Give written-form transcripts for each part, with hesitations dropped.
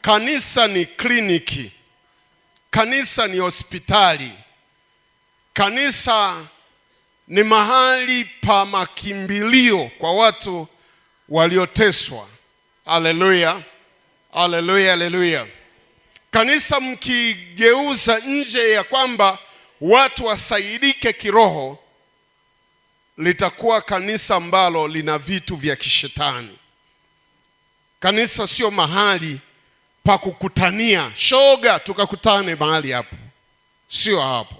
Kanisa ni kliniki, kanisa ni hospitali, kanisa ni mahali pa makimbilio kwa watu walioteswa. Haleluya, haleluya, haleluya. Kanisa mkigeuza nje ya kwamba watu wasaidike kiroho, litakuwa kanisa ambalo lina vitu vya kishetani. Kanisa sio mahali pa kukutania shoga, tukakutane mahali hapo, sio hapo.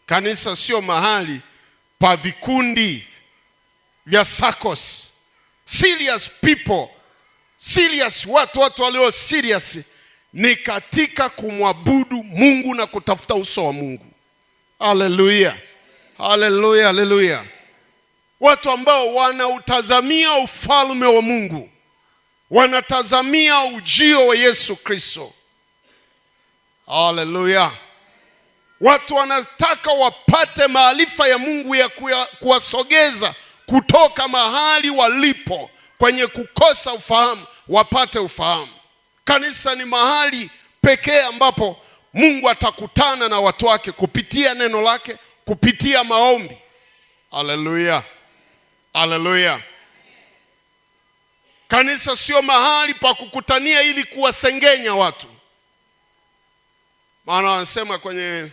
Kanisa sio mahali pa vikundi vya SACCOS. Serious people, serious watu, watu walio serious ni katika kumwabudu Mungu na kutafuta uso wa Mungu. Haleluya, haleluya, haleluya. Watu ambao wanautazamia ufalme wa Mungu, wanatazamia ujio wa Yesu Kristo. Haleluya. Watu wanataka wapate maarifa ya Mungu ya kuwasogeza kutoka mahali walipo kwenye kukosa ufahamu, wapate ufahamu. Kanisa ni mahali pekee ambapo Mungu atakutana na watu wake kupitia neno lake, kupitia maombi. Haleluya, haleluya. Kanisa sio mahali pa kukutania ili kuwasengenya watu. Maana wanasema kwenye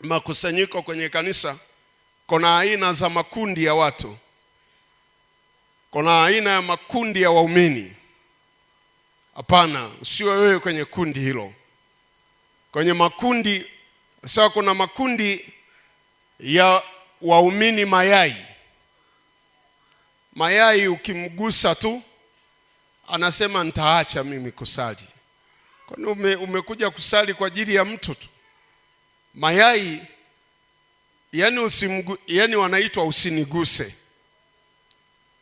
makusanyiko kwenye kanisa kuna aina za makundi ya watu. Kuna aina ya makundi ya waumini. Hapana, usiwe wewe kwenye kundi hilo. Kwenye makundi, sawa, kuna makundi ya waumini mayai. Mayai ukimgusa tu anasema nitaacha mimi kusali. Kwani umekuja kusali kwa ajili ya mtu tu? Mayai yani usimgu, yani wanaitwa usiniguse.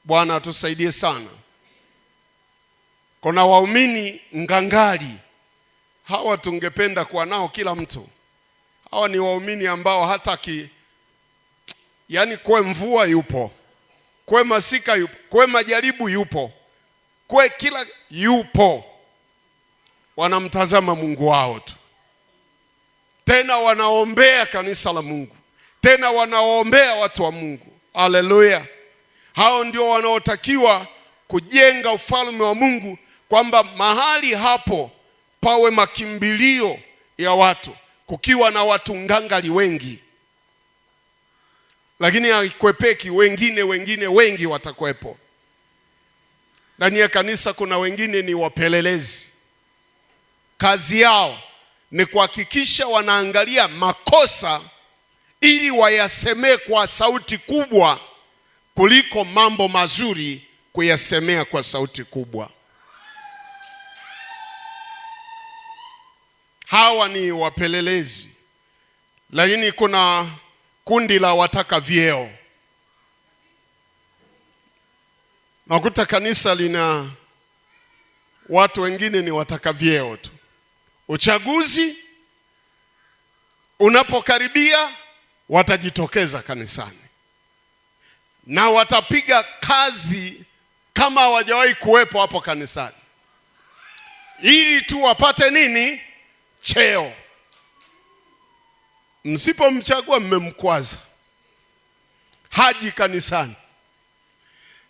Bwana atusaidie sana. Kuna waumini ngangali, hawa tungependa kuwa nao kila mtu. Hawa ni waumini ambao hata ki, yani kwe mvua yupo, kwe masika yupo, kwe majaribu yupo, kwe kila yupo. Wanamtazama Mungu wao tu. Tena wanaombea kanisa la Mungu, tena wanaombea watu wa Mungu. Haleluya. Hao ndio wanaotakiwa kujenga ufalme wa Mungu, kwamba mahali hapo pawe makimbilio ya watu, kukiwa na watu ngangali wengi. Lakini haikwepeki, wengine wengi watakwepo. Ndani ya kanisa kuna wengine ni wapelelezi. Kazi yao ni kuhakikisha wanaangalia makosa ili wayasemee kwa sauti kubwa kuliko mambo mazuri kuyasemea kwa sauti kubwa. Hawa ni wapelelezi. Lakini kuna kundi la wataka vyeo. Nakuta kanisa lina watu wengine ni wataka vyeo tu. Uchaguzi unapokaribia watajitokeza kanisani na watapiga kazi kama hawajawahi kuwepo hapo kanisani, ili tu wapate nini? Cheo. Msipomchagua mmemkwaza, haji kanisani.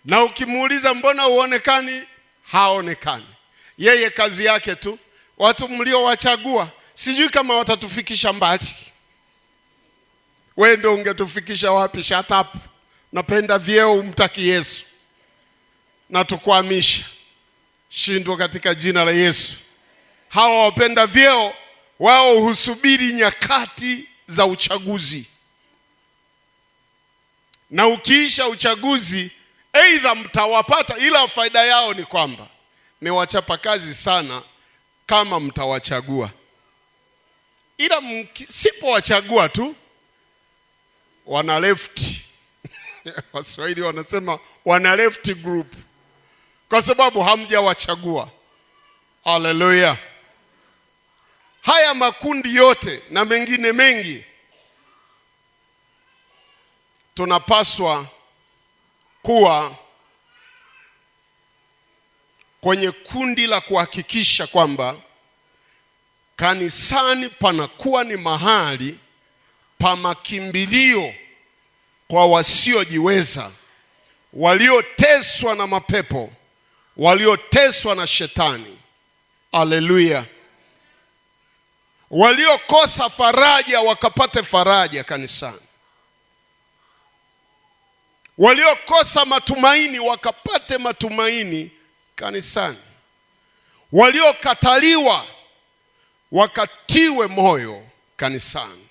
Na ukimuuliza mbona huonekani, haonekani. Yeye kazi yake tu, watu mliowachagua sijui kama watatufikisha mbali. Wewe ndio ungetufikisha wapi? Shut up. Napenda vyeo, umtaki Yesu. Na tukuhamisha. Shindwa katika jina la Yesu. Hawa wapenda vyeo wao husubiri nyakati za uchaguzi. Na ukiisha uchaguzi aidha mtawapata, ila faida yao ni kwamba ni wachapa kazi sana kama mtawachagua. Ila msipowachagua tu wana left. Waswahili wanasema wana left group, kwa sababu hamjawachagua. Haleluya. Haya makundi yote na mengine mengi tunapaswa kuwa kwenye kundi la kuhakikisha kwamba kanisani panakuwa ni mahali pa makimbilio kwa wasiojiweza, walioteswa na mapepo, walioteswa na shetani. Haleluya! Waliokosa faraja wakapate faraja kanisani, waliokosa matumaini wakapate matumaini kanisani, waliokataliwa wakatiwe moyo kanisani.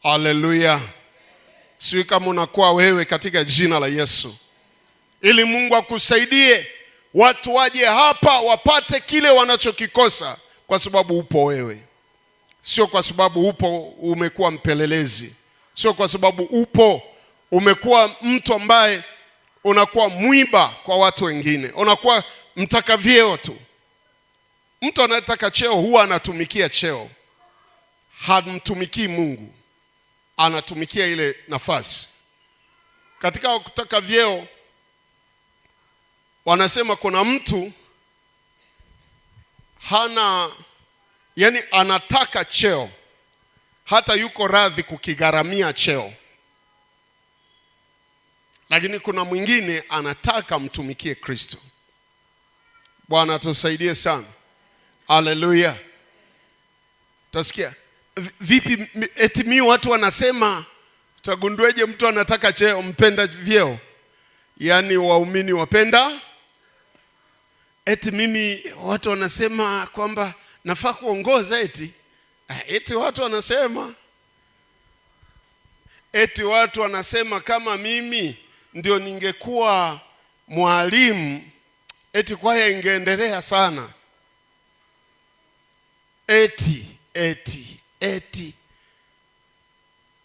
Haleluya! Sijui kama unakuwa wewe katika jina la Yesu, ili Mungu akusaidie watu waje hapa wapate kile wanachokikosa, kwa sababu upo wewe, sio kwa sababu upo umekuwa mpelelezi, sio kwa sababu upo umekuwa mtu ambaye unakuwa mwiba kwa watu wengine, unakuwa mtaka vyeo tu. Mtu anayetaka cheo huwa anatumikia cheo, hamtumikii Mungu, anatumikia ile nafasi. Katika kutaka vyeo, wanasema kuna mtu hana, yani anataka cheo, hata yuko radhi kukigharamia cheo, lakini kuna mwingine anataka mtumikie Kristo. Bwana tusaidie sana. Haleluya. Utasikia vipi eti mi watu wanasema, utagundueje mtu anataka cheo? Mpenda vyeo, yaani waumini wapenda. Eti mimi watu wanasema kwamba nafaa kuongoza, eti watu wanasema, eti watu wanasema kama mimi ndio ningekuwa mwalimu eti kwaya ingeendelea sana. Eti eti eti,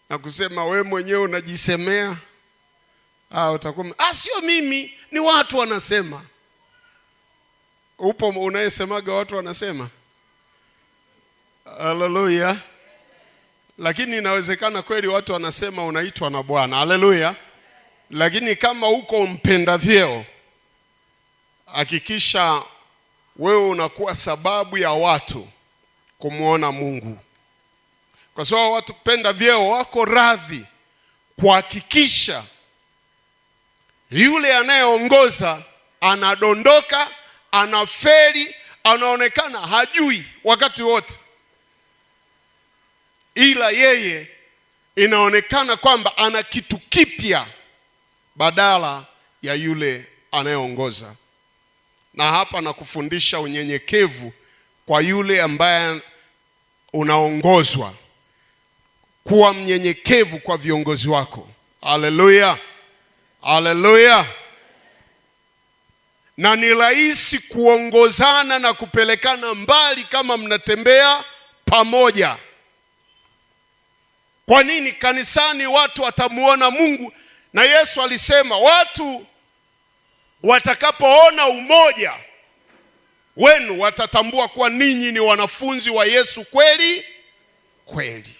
na kusema we mwenyewe unajisemea. Utakuwa sio mimi, ni watu wanasema. Upo unayesemaga watu wanasema? Haleluya. Lakini inawezekana kweli watu wanasema unaitwa na Bwana. Haleluya. Lakini kama uko mpenda vyeo, hakikisha wewe unakuwa sababu ya watu kumuona Mungu. Kwa sababu watu penda vyeo wako radhi kuhakikisha yule anayeongoza anadondoka, anafeli, anaonekana hajui wakati wote, ila yeye inaonekana kwamba ana kitu kipya badala ya yule anayeongoza. Na hapa nakufundisha unyenyekevu kwa yule ambaye unaongozwa. Kuwa mnyenyekevu kwa viongozi wako. Haleluya. Haleluya. Na ni rahisi kuongozana na kupelekana mbali kama mnatembea pamoja. Kwa nini? Kanisani watu watamuona Mungu. Na Yesu alisema watu watakapoona umoja wenu watatambua kuwa ninyi ni wanafunzi wa Yesu kweli kweli.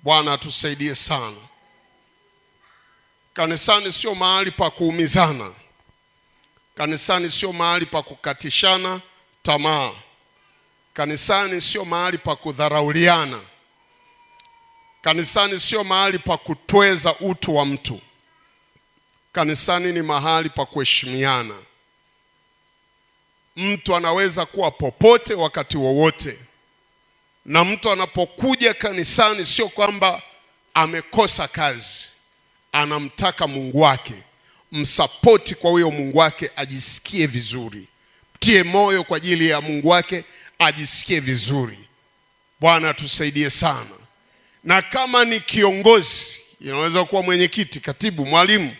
Bwana atusaidie sana. Kanisani sio mahali pa kuumizana. Kanisani sio mahali pa kukatishana tamaa. Kanisani sio mahali pa kudharauliana. Kanisani sio mahali pa kutweza utu wa mtu. Kanisani ni mahali pa kuheshimiana. Mtu anaweza kuwa popote wakati wowote. Na mtu anapokuja kanisani sio kwamba amekosa kazi. Anamtaka Mungu wake. Msapoti kwa huyo Mungu wake ajisikie vizuri. Mtie moyo kwa ajili ya Mungu wake ajisikie vizuri. Bwana tusaidie sana. Na kama ni kiongozi, inaweza kuwa mwenyekiti, katibu, mwalimu,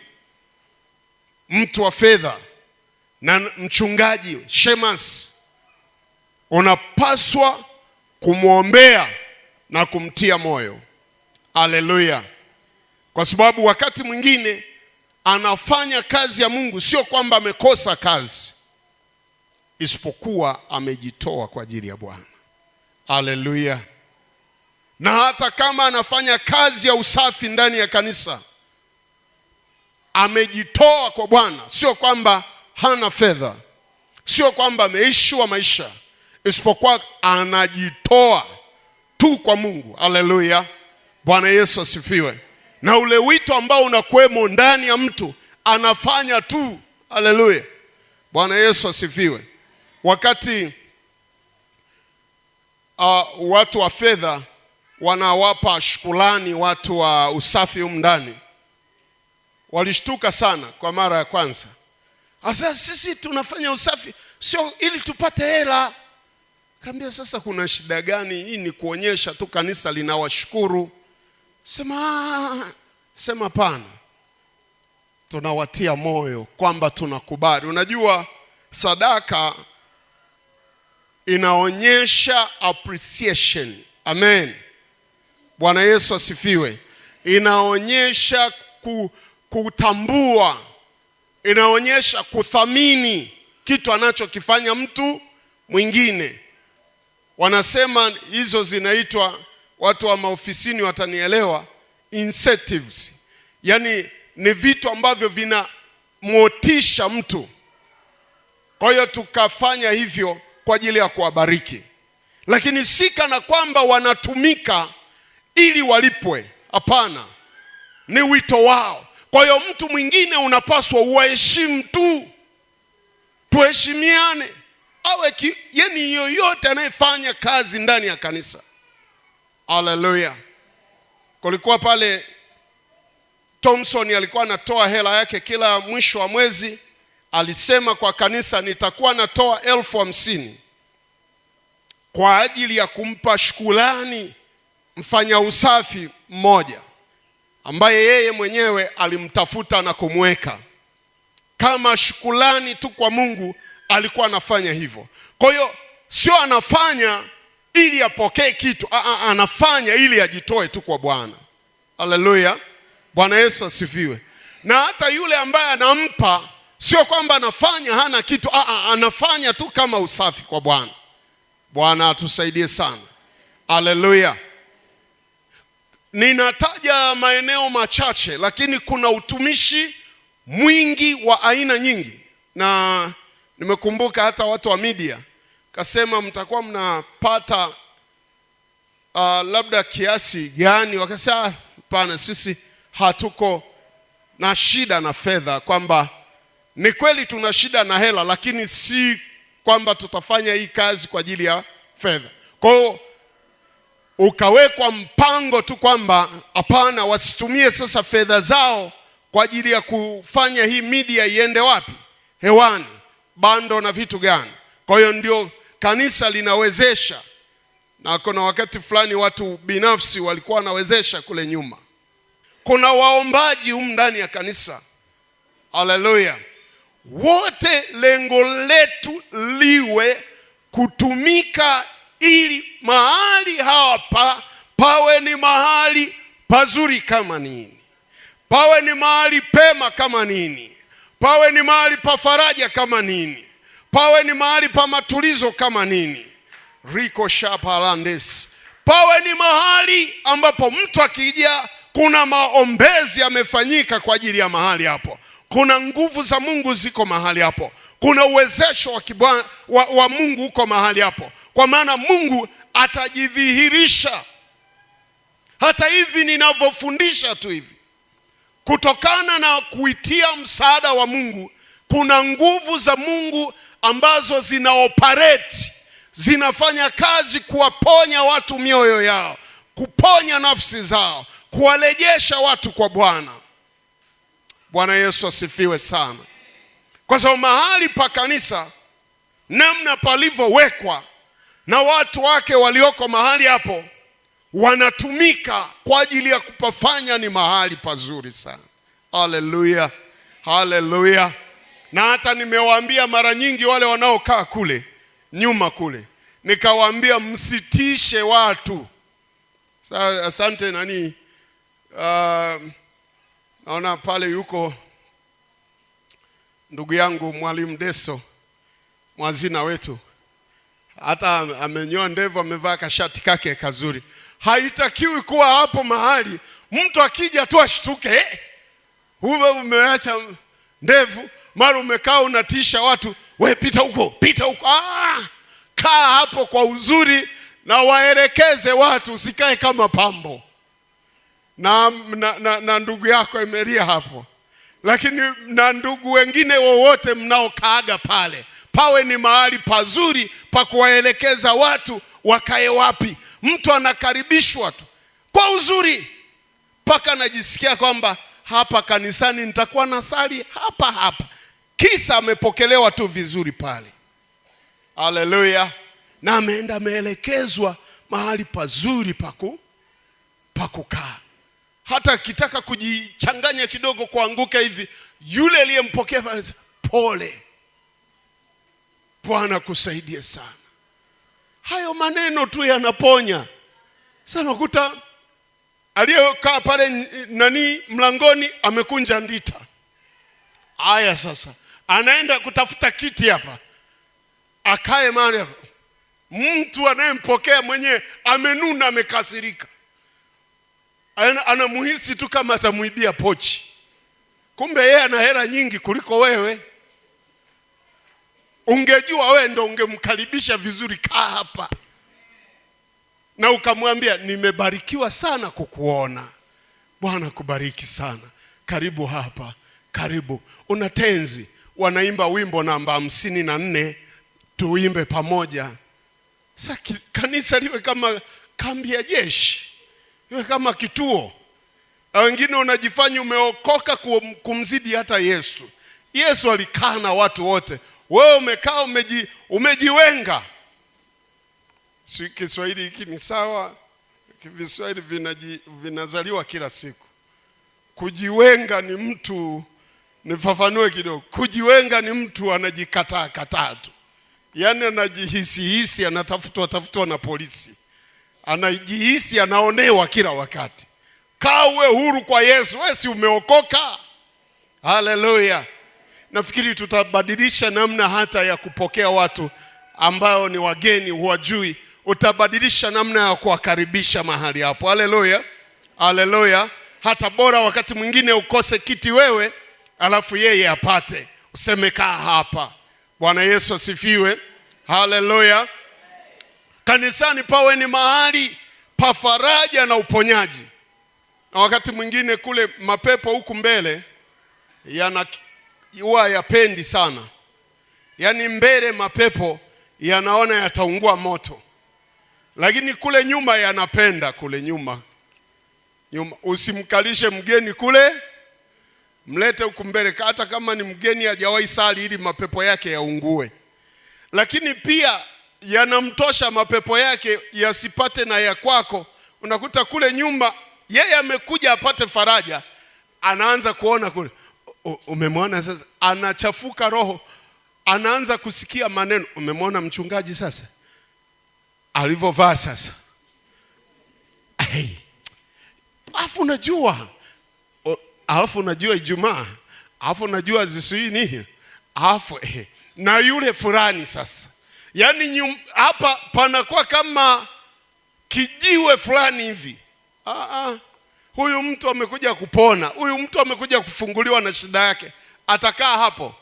mtu wa fedha na mchungaji, shemasi, unapaswa kumwombea na kumtia moyo. Haleluya. Kwa sababu wakati mwingine anafanya kazi ya Mungu sio kwamba amekosa kazi, isipokuwa amejitoa kwa ajili ya Bwana. Haleluya. Na hata kama anafanya kazi ya usafi ndani ya kanisa, amejitoa kwa Bwana, sio kwamba hana fedha, sio kwamba ameishiwa maisha, isipokuwa anajitoa tu kwa Mungu. Haleluya, Bwana Yesu asifiwe. Na ule wito ambao unakuwemo ndani ya mtu anafanya tu. Haleluya, Bwana Yesu asifiwe. Wakati watu wa fedha wanawapa shukrani watu wa usafi humu ndani, walishtuka sana kwa mara ya kwanza. Asa sisi tunafanya usafi sio ili tupate hela. Kaambia sasa kuna shida gani? Hii ni kuonyesha tu kanisa linawashukuru. Sema pana, tunawatia moyo kwamba tunakubali. Unajua sadaka inaonyesha appreciation. Amen, Bwana Yesu asifiwe. Inaonyesha kutambua, inaonyesha kuthamini kitu anachokifanya mtu mwingine. Wanasema hizo zinaitwa, watu wa maofisini watanielewa, incentives. Yaani ni vitu ambavyo vinamotisha mtu. Kwa hiyo tukafanya hivyo kwa ajili ya kuwabariki, lakini si kana kwamba wanatumika ili walipwe. Hapana, ni wito wao. Kwa hiyo mtu mwingine unapaswa uwaheshimu tu, tuheshimiane, awe yani yoyote anayefanya kazi ndani ya kanisa. Haleluya. Kulikuwa pale Thompson alikuwa anatoa hela yake kila mwisho wa mwezi. Alisema kwa kanisa, nitakuwa natoa 50,000 kwa ajili ya kumpa shukrani mfanya usafi mmoja ambaye yeye mwenyewe alimtafuta na kumweka kama shukrani tu kwa Mungu. Alikuwa anafanya hivyo. Kwa hiyo sio anafanya ili apokee kitu, anafanya ili ajitoe tu kwa Bwana. Haleluya, Bwana Yesu asifiwe. Na hata yule ambaye anampa, sio kwamba anafanya hana kitu, anafanya tu kama usafi kwa Bwana. Bwana atusaidie sana. Haleluya. Ninataja maeneo machache, lakini kuna utumishi mwingi wa aina nyingi. Na nimekumbuka hata watu wa media kasema mtakuwa mnapata labda kiasi gani. Wakasema hapana, sisi hatuko na shida na fedha, kwamba ni kweli tuna shida na hela, lakini si kwamba tutafanya hii kazi kwa ajili ya fedha. Kwa hiyo ukawekwa mpango tu kwamba hapana, wasitumie sasa fedha zao kwa ajili ya kufanya hii media iende wapi? Hewani, bando na vitu gani. Kwa hiyo ndio kanisa linawezesha. Na kuna wakati fulani watu binafsi walikuwa wanawezesha kule nyuma. Kuna waombaji humu ndani ya kanisa. Haleluya. Wote lengo letu liwe kutumika ili mahali hapa pawe ni mahali pazuri kama nini, pawe ni mahali pema kama nini, pawe ni mahali pa faraja kama nini, pawe ni mahali pa matulizo kama nini, Riko shapalandes, pawe ni mahali ambapo mtu akija kuna maombezi yamefanyika kwa ajili ya mahali hapo, kuna nguvu za Mungu ziko mahali hapo, kuna uwezesho wa Mungu uko mahali hapo. Kwa maana Mungu atajidhihirisha. Hata hivi ninavyofundisha tu hivi, kutokana na kuitia msaada wa Mungu, kuna nguvu za Mungu ambazo zinaoperate, zinafanya kazi kuwaponya watu mioyo yao, kuponya nafsi zao, kuwarejesha watu kwa Bwana. Bwana Yesu asifiwe sana. Kwa sababu mahali pa kanisa namna palivyowekwa na watu wake walioko mahali hapo wanatumika kwa ajili ya kupafanya ni mahali pazuri sana. Haleluya, haleluya. Na hata nimewaambia mara nyingi wale wanaokaa kule nyuma kule, nikawaambia msitishe watu. Asante nani, naona pale yuko ndugu yangu Mwalimu Deso, mwazina wetu, hata amenyoa ndevu, amevaa kashati kake kazuri. Haitakiwi kuwa hapo mahali mtu akija tu ashtuke, huyo umeacha ndevu. Mara umekaa unatisha watu, we pita huko, pita huko. Kaa hapo kwa uzuri na waelekeze watu, usikae kama pambo. Na ndugu yako Emeria hapo, lakini na ndugu wengine wowote mnaokaaga pale, pawe ni mahali pazuri pa kuwaelekeza watu wakae wapi. Mtu anakaribishwa tu kwa uzuri mpaka anajisikia kwamba hapa kanisani nitakuwa na sali hapa hapa, kisa amepokelewa tu vizuri pale. Haleluya! Na ameenda ameelekezwa mahali pazuri pa kukaa. Hata akitaka kujichanganya kidogo kuanguka hivi, yule aliyempokea pale, pole, Bwana kusaidie sana. Hayo maneno tu yanaponya sana. Kuta aliyekaa pale nani mlangoni amekunja ndita. Aya, sasa anaenda kutafuta kiti hapa akae mahali hapa. Mtu anayempokea mwenyewe amenuna, amekasirika, anamuhisi tu kama atamuibia pochi, kumbe yeye ana hela nyingi kuliko wewe. Ungejua wewe ndo ungemkaribisha vizuri, kaa hapa, na ukamwambia nimebarikiwa sana kukuona, Bwana kubariki sana, karibu hapa, karibu. Una tenzi, wanaimba wimbo namba 54, tuimbe pamoja. Sasa kanisa liwe kama kambi ya jeshi, iwe kama kituo. Na wengine unajifanya umeokoka kumzidi hata Yesu. Yesu alikaa na watu wote, wewe umekaa umejiwenga. Si Kiswahili hiki ni sawa? Kiswahili vinazaliwa kila siku. Kujiwenga ni mtu, nifafanue kidogo. Kujiwenga ni mtu anajikataa kataa tu, yaani anajihisi hisi, anatafutwa tafutwa na polisi, anajihisi anaonewa kila wakati. Kaa uwe huru kwa Yesu, wewe si umeokoka? Haleluya! Nafikiri tutabadilisha namna hata ya kupokea watu ambao ni wageni, huwajui. Utabadilisha namna ya kuwakaribisha mahali hapo. Haleluya, haleluya. Hata bora wakati mwingine ukose kiti wewe, alafu yeye apate, useme kaa hapa. Bwana Yesu asifiwe. Haleluya. Kanisani pawe ni mahali pa faraja na uponyaji. Na wakati mwingine kule mapepo huku mbele yana huwa yapendi sana, yaani mbele mapepo yanaona yataungua moto, lakini kule nyuma yanapenda. Kule nyuma nyuma, usimkalishe mgeni kule, mlete huku mbele, hata kama ni mgeni hajawahi sali, ili mapepo yake yaungue. Lakini pia yanamtosha mapepo yake yasipate na ya kwako. Unakuta kule nyuma yeye amekuja apate faraja, anaanza kuona kule, umemwona sasa, anachafuka roho, anaanza kusikia maneno, umemwona mchungaji sasa alivovaa sasa. Hey. Alafu unajua, alafu unajua Ijumaa, alafu unajua zisui nini, alafu na yule fulani sasa, yaani hapa panakuwa kama kijiwe fulani hivi. Huyu mtu amekuja kupona, huyu mtu amekuja kufunguliwa na shida yake, atakaa hapo,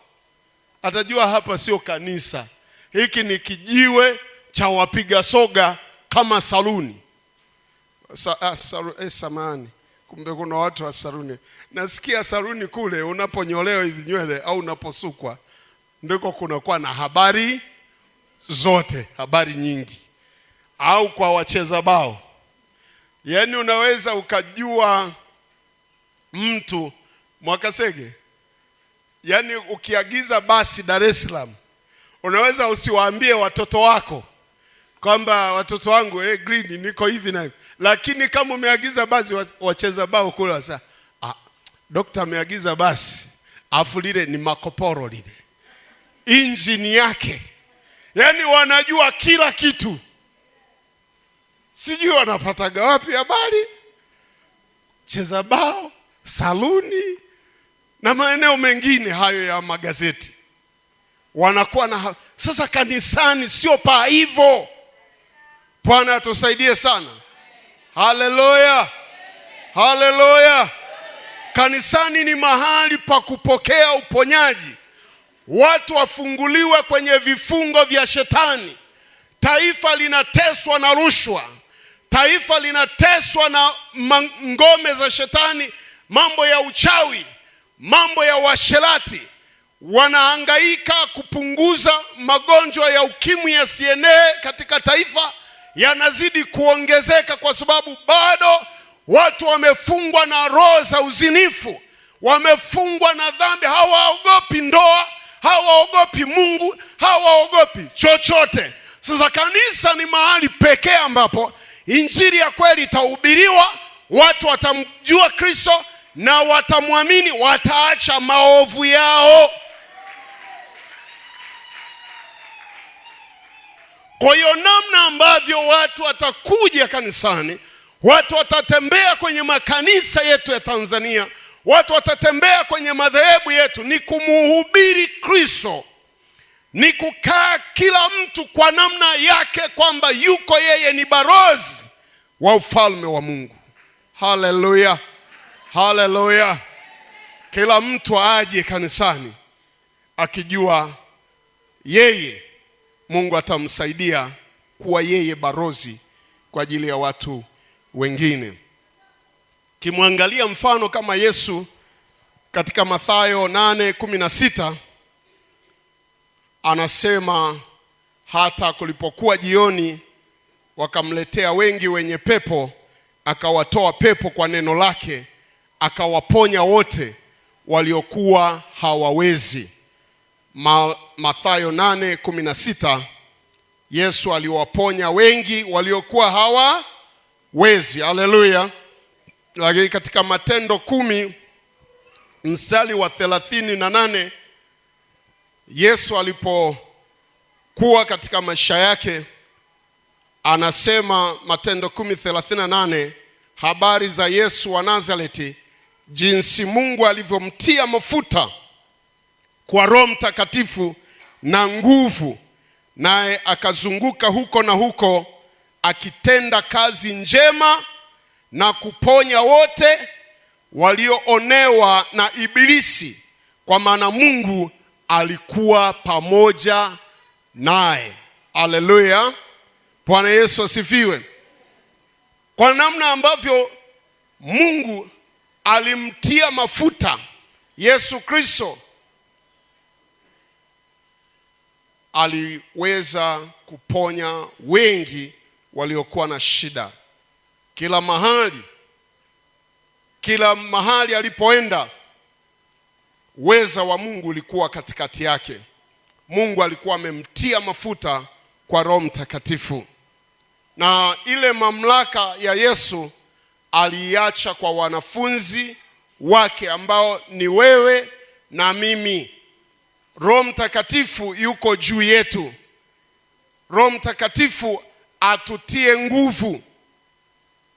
atajua hapa sio kanisa, hiki ni kijiwe cha wapiga soga kama saluni. Samahani, kumbe kuna watu wa saluni. Nasikia saluni kule unaponyolewa hivi nywele au unaposukwa ndiko kunakuwa na habari zote, habari nyingi. Au kwa wacheza bao, yaani unaweza ukajua mtu Mwakasege, yaani ukiagiza basi Dar es Salaam unaweza usiwaambie watoto wako kwamba watoto wangu green niko hivi na hivi, lakini kama umeagiza basi wacheza bao kule sasa, dokta ameagiza basi, afu lile ni makoporo lile, injini yake, yaani wanajua kila kitu. Sijui wanapataga wapi habari. Cheza bao, saluni na maeneo mengine hayo ya magazeti wanakuwa na. Sasa kanisani sio pa hivyo. Bwana atusaidie sana. Haleluya, haleluya. Kanisani ni mahali pa kupokea uponyaji. Watu wafunguliwe kwenye vifungo vya shetani. Taifa linateswa na rushwa. Taifa linateswa na ngome za shetani, mambo ya uchawi, mambo ya uasherati. Wanahangaika kupunguza magonjwa ya ukimwi yasienee katika taifa, yanazidi kuongezeka kwa sababu bado watu wamefungwa na roho za uzinifu, wamefungwa na dhambi, hawaogopi ndoa, hawaogopi Mungu, hawaogopi chochote. Sasa kanisa ni mahali pekee ambapo injili ya kweli itahubiriwa, watu watamjua Kristo na watamwamini, wataacha maovu yao. Kwa hiyo namna ambavyo watu watakuja kanisani, watu watatembea kwenye makanisa yetu ya Tanzania, watu watatembea kwenye madhehebu yetu, ni kumuhubiri Kristo, ni kukaa kila mtu kwa namna yake kwamba yuko yeye ni barozi wa ufalme wa Mungu. Haleluya, haleluya. Kila mtu aje kanisani akijua yeye Mungu atamsaidia kuwa yeye barozi kwa ajili ya watu wengine. Kimwangalia mfano kama Yesu katika Mathayo 8:16 anasema, hata kulipokuwa jioni wakamletea wengi wenye pepo, akawatoa pepo kwa neno lake, akawaponya wote waliokuwa hawawezi. Mathayo 8:16, Yesu aliwaponya wengi waliokuwa hawawezi. Haleluya. Lakini katika Matendo 10 mstari wa 38, Yesu alipokuwa katika maisha yake anasema, Matendo 10:38, habari za Yesu wa Nazareti, jinsi Mungu alivyomtia mafuta kwa Roho Mtakatifu na nguvu, naye akazunguka huko na huko akitenda kazi njema na kuponya wote walioonewa na Ibilisi, kwa maana Mungu alikuwa pamoja naye. Haleluya, Bwana Yesu asifiwe. Kwa namna ambavyo Mungu alimtia mafuta Yesu Kristo, aliweza kuponya wengi waliokuwa na shida. Kila mahali alipoenda, uweza wa Mungu ulikuwa katikati yake. Mungu alikuwa amemtia mafuta kwa Roho Mtakatifu. Na ile mamlaka ya Yesu aliiacha kwa wanafunzi wake ambao ni wewe na mimi. Roho Mtakatifu yuko juu yetu. Roho Mtakatifu atutie nguvu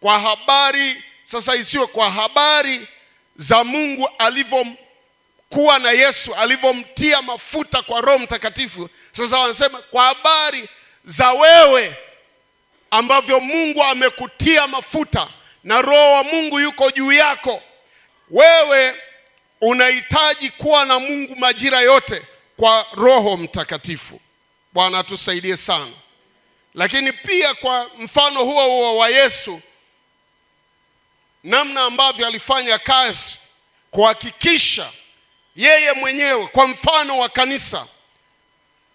kwa habari sasa, isiwe kwa habari za Mungu alivyokuwa na Yesu, alivyomtia mafuta kwa Roho Mtakatifu. Sasa wanasema kwa habari za wewe ambavyo Mungu amekutia mafuta na Roho wa Mungu yuko juu yako. Wewe unahitaji kuwa na Mungu majira yote kwa Roho Mtakatifu. Bwana atusaidie sana. Lakini pia kwa mfano huo huo wa Yesu, namna ambavyo alifanya kazi kuhakikisha yeye mwenyewe kwa mfano wa kanisa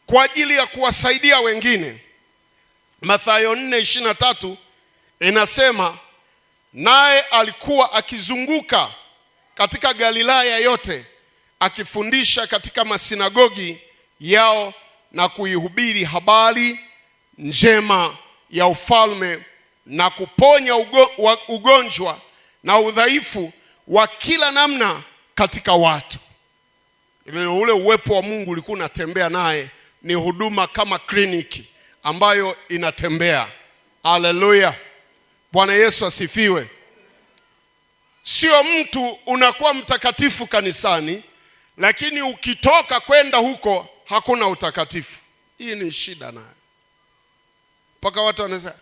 kwa ajili ya kuwasaidia wengine. Mathayo 4:23 inasema, naye alikuwa akizunguka katika Galilaya yote akifundisha katika masinagogi yao na kuihubiri habari njema ya ufalme na kuponya ugonjwa na udhaifu wa kila namna katika watu. Ule uwepo wa Mungu ulikuwa unatembea naye, ni huduma kama kliniki ambayo inatembea. Haleluya, Bwana Yesu asifiwe. Sio mtu unakuwa mtakatifu kanisani, lakini ukitoka kwenda huko hakuna utakatifu. Hii ni shida nayo. Mpaka watu wanasema,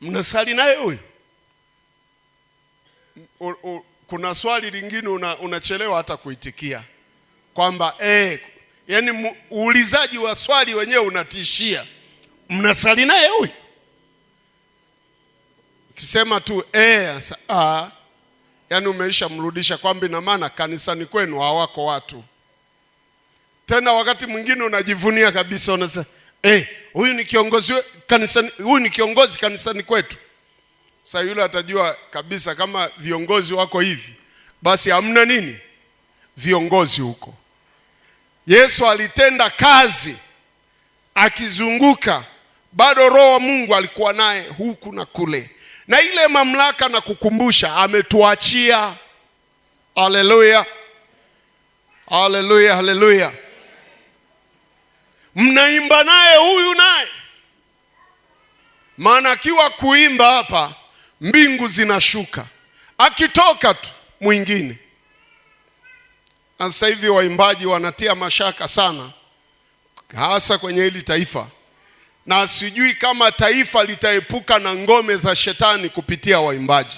mnasali naye huyu? Kuna swali lingine unachelewa hata kuitikia kwamba Yaani uulizaji wa swali wenyewe unatishia. Mnasali naye huyu? Ukisema tu yaani umeisha mrudisha kwamba ina maana kanisani kwenu hawako watu. Tena wakati mwingine unajivunia kabisa, unasema huyu ni kiongozi kanisani, huyu ni kiongozi kanisani kwetu. Sasa yule atajua kabisa kama viongozi wako hivi, basi hamna nini viongozi huko. Yesu alitenda kazi akizunguka, bado Roho wa Mungu alikuwa naye huku na kule. Na ile mamlaka na kukumbusha ametuachia. Haleluya, haleluya, haleluya. Mnaimba naye huyu naye, maana akiwa kuimba hapa mbingu zinashuka, akitoka tu mwingine. Na sasa hivi waimbaji wanatia mashaka sana, hasa kwenye hili taifa. Na sijui kama taifa litaepuka na ngome za shetani kupitia waimbaji.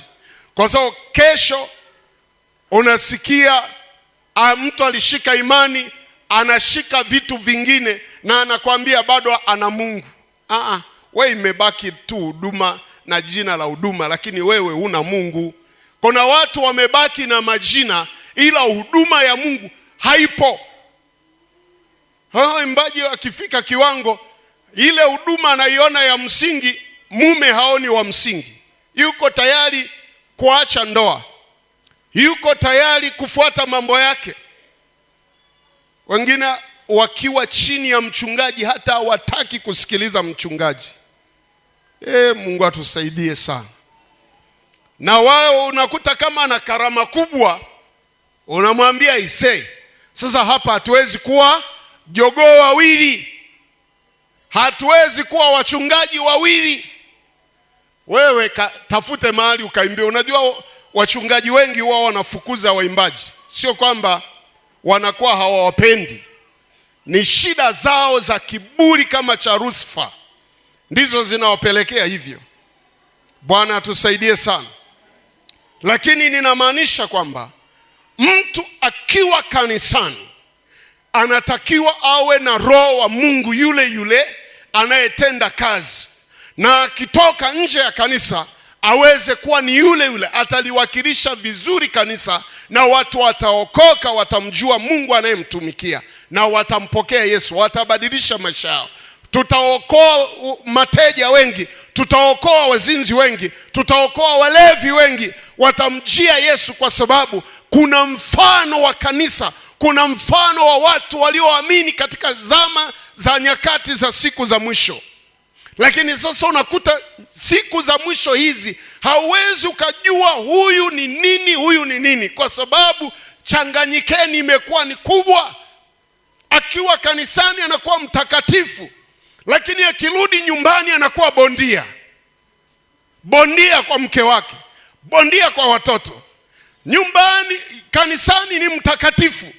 Kwa sababu kesho unasikia mtu alishika imani, anashika vitu vingine na anakuambia bado ana Mungu. Wewe imebaki tu huduma na jina la huduma, lakini wewe huna Mungu. Kuna watu wamebaki na majina ila huduma ya Mungu haipo. Mwimbaji akifika kiwango ile huduma anaiona ya msingi, mume haoni wa msingi. Yuko tayari kuacha ndoa, yuko tayari kufuata mambo yake. Wengine wakiwa chini ya mchungaji hata hawataki kusikiliza mchungaji. Mungu atusaidie sana. Na wao unakuta kama ana karama kubwa, unamwambia isee, sasa hapa hatuwezi kuwa jogoo wawili, hatuwezi kuwa wachungaji wawili. Wewe tafute mahali ukaimbie. Unajua wachungaji wengi wao wanafukuza waimbaji, sio kwamba wanakuwa hawawapendi, ni shida zao za kiburi kama cha Lusifa ndizo zinawapelekea hivyo. Bwana atusaidie sana. Lakini ninamaanisha kwamba mtu akiwa kanisani anatakiwa awe na Roho wa Mungu yule yule anayetenda kazi, na akitoka nje ya kanisa aweze kuwa ni yule yule, ataliwakilisha vizuri kanisa na watu wataokoka, watamjua Mungu anayemtumikia na watampokea Yesu, watabadilisha maisha yao. Tutaokoa mateja wengi, tutaokoa wazinzi wengi, tutaokoa walevi wengi, watamjia Yesu kwa sababu kuna mfano wa kanisa, kuna mfano wa watu walioamini katika zama za nyakati za siku za mwisho. Lakini sasa unakuta siku za mwisho hizi hauwezi ukajua huyu ni nini, huyu ni nini, kwa sababu changanyikeni imekuwa ni kubwa. Akiwa kanisani anakuwa mtakatifu, lakini akirudi nyumbani anakuwa bondia. Bondia kwa mke wake, bondia kwa watoto. Nyumbani, kanisani ni mtakatifu,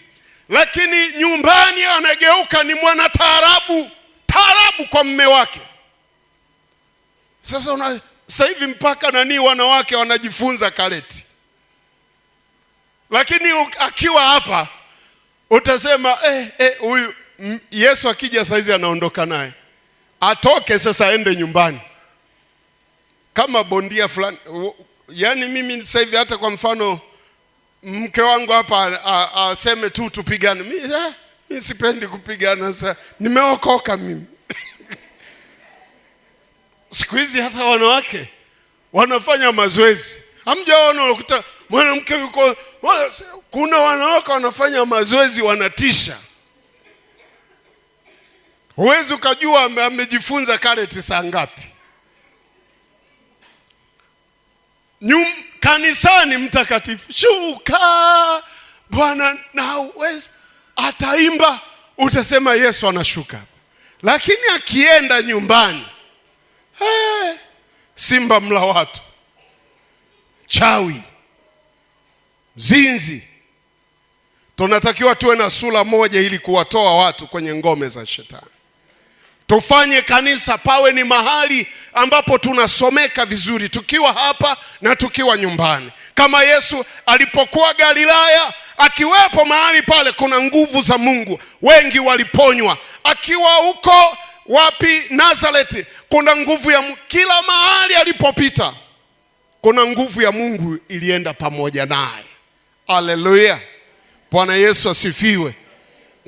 lakini nyumbani anageuka ni mwana taarabu, taarabu kwa mme wake. Sasa sasa hivi mpaka nani wanawake wanajifunza kareti. Lakini akiwa hapa utasema huyu Yesu akija saizi anaondoka naye. Atoke sasa aende nyumbani. Kama bondia fulani. Yaani mimi sasa hivi hata kwa mfano mke wangu hapa aseme tu tupigane. Mimi sipendi kupigana sasa. Nimeokoka mimi. Siku hizi hata wanawake wanafanya mazoezi. Hamjaona unakuta mwanamke yuko, kuna wanawake wanafanya mazoezi wanatisha. Huwezi ukajua amejifunza karate saa ngapi. Kanisani mtakatifu, shuka Bwana na uweza, ataimba utasema Yesu anashuka. Lakini akienda nyumbani, simba mla watu, chawi, zinzi. Tunatakiwa tuwe na sura moja ili kuwatoa watu kwenye ngome za shetani. Tufanye kanisa pawe ni mahali ambapo tunasomeka vizuri, tukiwa hapa na tukiwa nyumbani. Kama Yesu alipokuwa Galilaya, akiwepo mahali pale kuna nguvu za Mungu, wengi waliponywa. Akiwa huko wapi, Nazareti, kuna nguvu ya Mungu. Kila mahali alipopita kuna nguvu ya Mungu ilienda pamoja naye. Haleluya, Bwana Yesu asifiwe.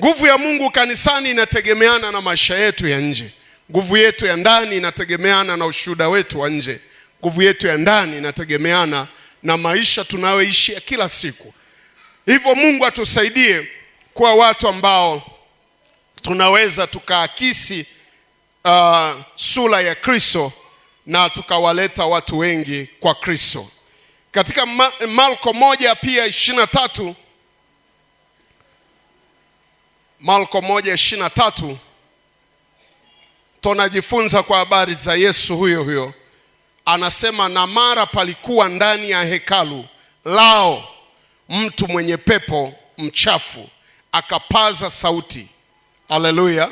Nguvu ya Mungu kanisani inategemeana na maisha yetu ya nje. Nguvu yetu ya ndani inategemeana na ushuhuda wetu wa nje. Nguvu yetu ya ndani inategemeana na maisha tunayoishi ya kila siku. Hivyo Mungu atusaidie kuwa watu ambao tunaweza tukaakisi sura ya Kristo na tukawaleta watu wengi kwa Kristo. Katika Marko 1:23, Marko 1:23, tunajifunza kwa habari za Yesu huyo huyo. Anasema, na mara palikuwa ndani ya hekalu lao mtu mwenye pepo mchafu akapaza sauti. Haleluya.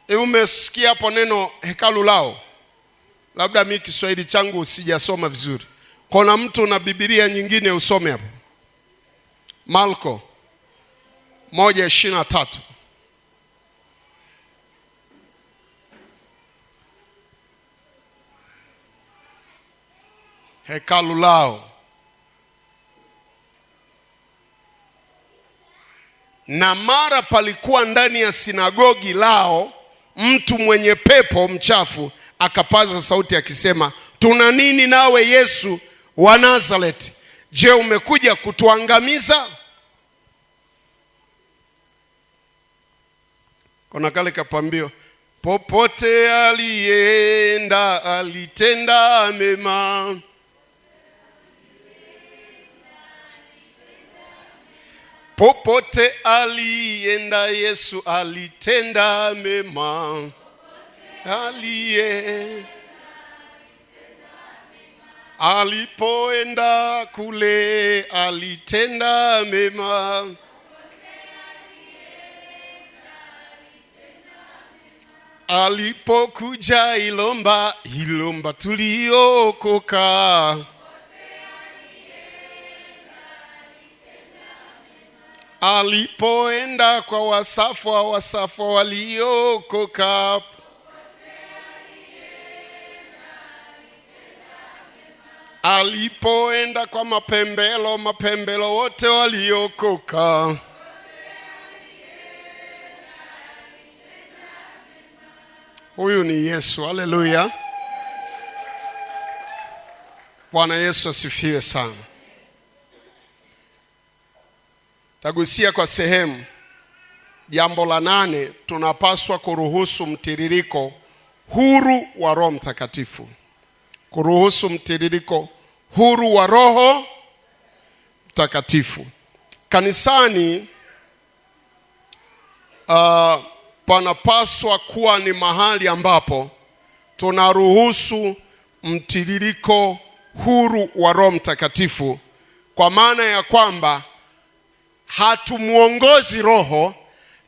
Umesikia hapo neno hekalu lao? Labda mimi Kiswahili changu sijasoma vizuri. Kuna mtu na Biblia nyingine usome hapo. Marko 1:23. Hekalu lao. Na mara palikuwa ndani ya sinagogi lao mtu mwenye pepo mchafu akapaza sauti akisema, tuna nini nawe Yesu wa Nazareti? Je, umekuja kutuangamiza? Kuna kale kapambio, popote alienda alitenda mema. Popote alienda Yesu alitenda mema. Alipoenda kule alitenda mema. Alipokuja Ilomba, Ilomba tuliokoka. Alipoenda kwa Wasafwa, Wasafwa waliokoka. Alipoenda kwa Mapembelo, Mapembelo wote waliokoka. Huyu ni Yesu. Haleluya. Bwana Yesu asifiwe sana. Tagusia kwa sehemu jambo la 8, tunapaswa kuruhusu mtiririko huru wa Roho Mtakatifu. Kuruhusu mtiririko huru wa Roho Mtakatifu. Kanisani panapaswa kuwa ni mahali ambapo tunaruhusu mtiririko huru wa Roho Mtakatifu, kwa maana ya kwamba hatumuongozi Roho,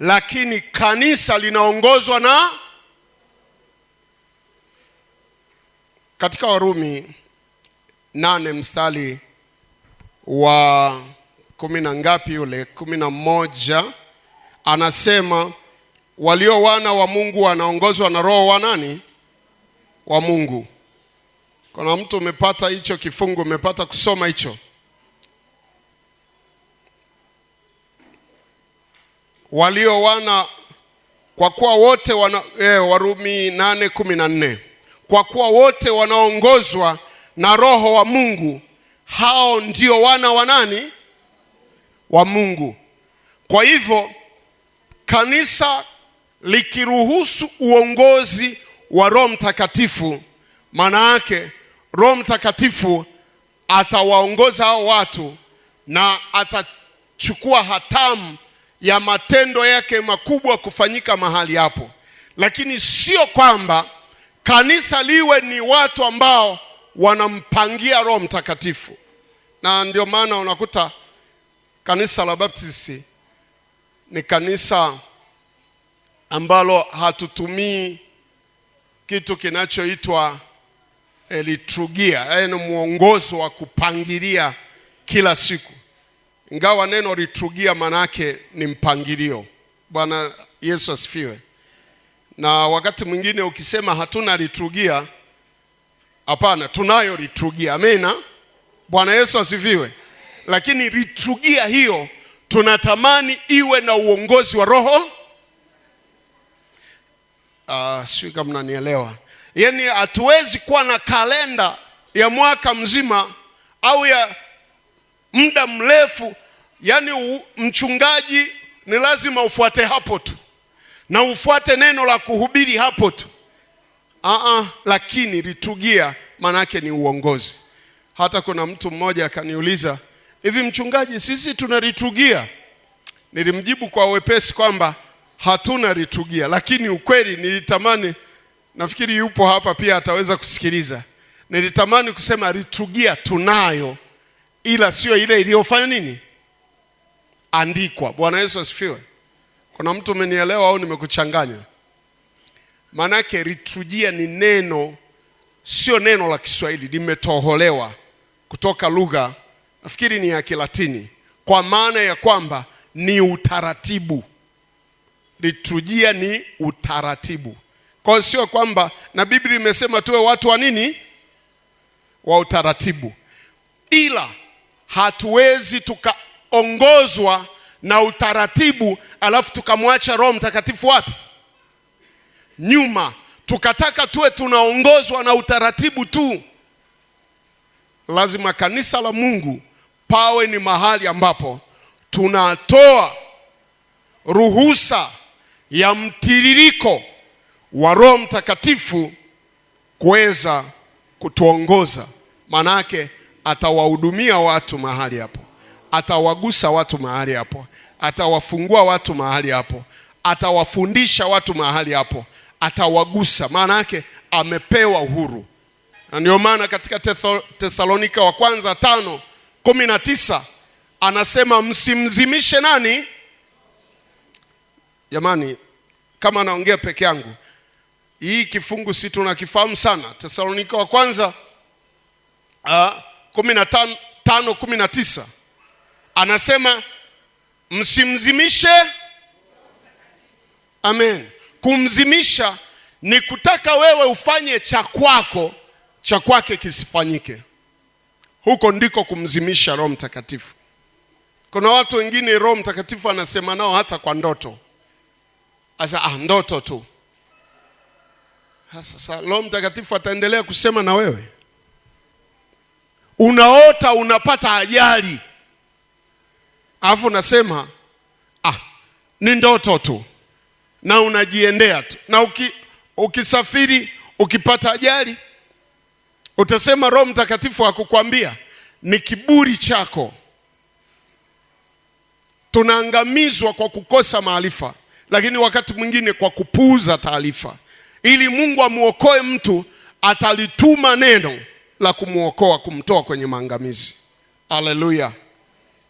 lakini kanisa linaongozwa na. Katika Warumi 8 mstari wa 10 na ngapi ule, 11, anasema walio wana wa Mungu wanaongozwa na Roho wa nani? Wa Mungu. Kuna mtu umepata hicho kifungu, umepata kusoma hicho? Walio wana, kwa kuwa wote wana, Warumi 8:14, kwa kuwa wote wanaongozwa na Roho wa Mungu, hao ndio wana wa nani? Wa Mungu. Kwa hivyo kanisa likiruhusu uongozi wa Roho Mtakatifu, maana yake Roho Mtakatifu atawaongoza hao watu na atachukua hatamu ya matendo yake makubwa kufanyika mahali hapo. Lakini sio kwamba kanisa liwe ni watu ambao wanampangia Roho Mtakatifu. Na ndio maana unakuta kanisa la Baptisti ni kanisa ambalo hatutumii kitu kinachoitwa liturgia, yaani mwongozo wa kupangilia kila siku. Ingawa neno liturgia manake ni mpangilio. Bwana Yesu asifiwe. Na wakati mwingine ukisema hatuna liturgia, hapana, tunayo liturgia. Amina. Bwana Yesu asifiwe. Lakini liturgia hiyo tunatamani iwe na uongozi wa Roho. Sijui kama mnanielewa. Yaani hatuwezi kuwa na kalenda ya mwaka mzima au ya muda mrefu. Yaani mchungaji ni lazima ufuate hapo tu na ufuate neno la kuhubiri hapo tu. Lakini liturgia manake ni uongozi. Hata kuna mtu mmoja akaniuliza, hivi mchungaji, sisi tuna liturgia? Nilimjibu kwa wepesi kwamba hatuna liturgia, lakini ukweli nilitamani, nafikiri yupo hapa pia ataweza kusikiliza, nilitamani kusema liturgia tunayo, ila sio ile iliyofanya nini, andikwa. Bwana Yesu asifiwe. Kuna mtu umenielewa au nimekuchanganya? Manake liturgia ni neno, sio neno la Kiswahili, limetoholewa kutoka lugha, nafikiri ni ya Kilatini, kwa maana ya kwamba ni utaratibu. Liturgia ni utaratibu. Kwa hiyo sio kwamba, na Biblia imesema tuwe watu wa nini? Wa utaratibu. Ila hatuwezi tukaongozwa na utaratibu alafu tukamwacha Roho Mtakatifu wapi? Nyuma. Tukataka tuwe tunaongozwa na utaratibu tu. Lazima kanisa la Mungu pawe ni mahali ambapo tunatoa ruhusa ya mtiririko wa Roho Mtakatifu kuweza kutuongoza. Manake atawahudumia watu mahali hapo, atawagusa watu mahali hapo, atawafungua watu mahali hapo, atawafundisha watu mahali hapo, atawagusa. Manake amepewa uhuru. Na ndio maana katika Tesalonika wa kwanza 5:19 anasema msimzimishe nani? Jamani, kama naongea peke yangu, hii kifungu si tunakifahamu sana. Tesalonika wa kwanza 5:19 anasema msimzimishe. Amen. Kumzimisha ni kutaka wewe ufanye cha kwako, cha kwake kisifanyike. Huko ndiko kumzimisha Roho Mtakatifu. Kuna watu wengine Roho Mtakatifu anasema nao hata kwa ndoto. Asa, ndoto tu. Sasa Roho Mtakatifu ataendelea kusema na wewe. Unaota unapata ajali, alafu unasema ni ndoto tu, na unajiendea tu. Na ukisafiri ukipata ajali utasema Roho Mtakatifu hakukwambia. Ni kiburi chako. Tunaangamizwa kwa kukosa maarifa, lakini wakati mwingine kwa kupuuza taarifa. Ili Mungu amuokoe mtu, atalituma neno la kumuokoa, kumtoa kwenye maangamizi. Haleluya.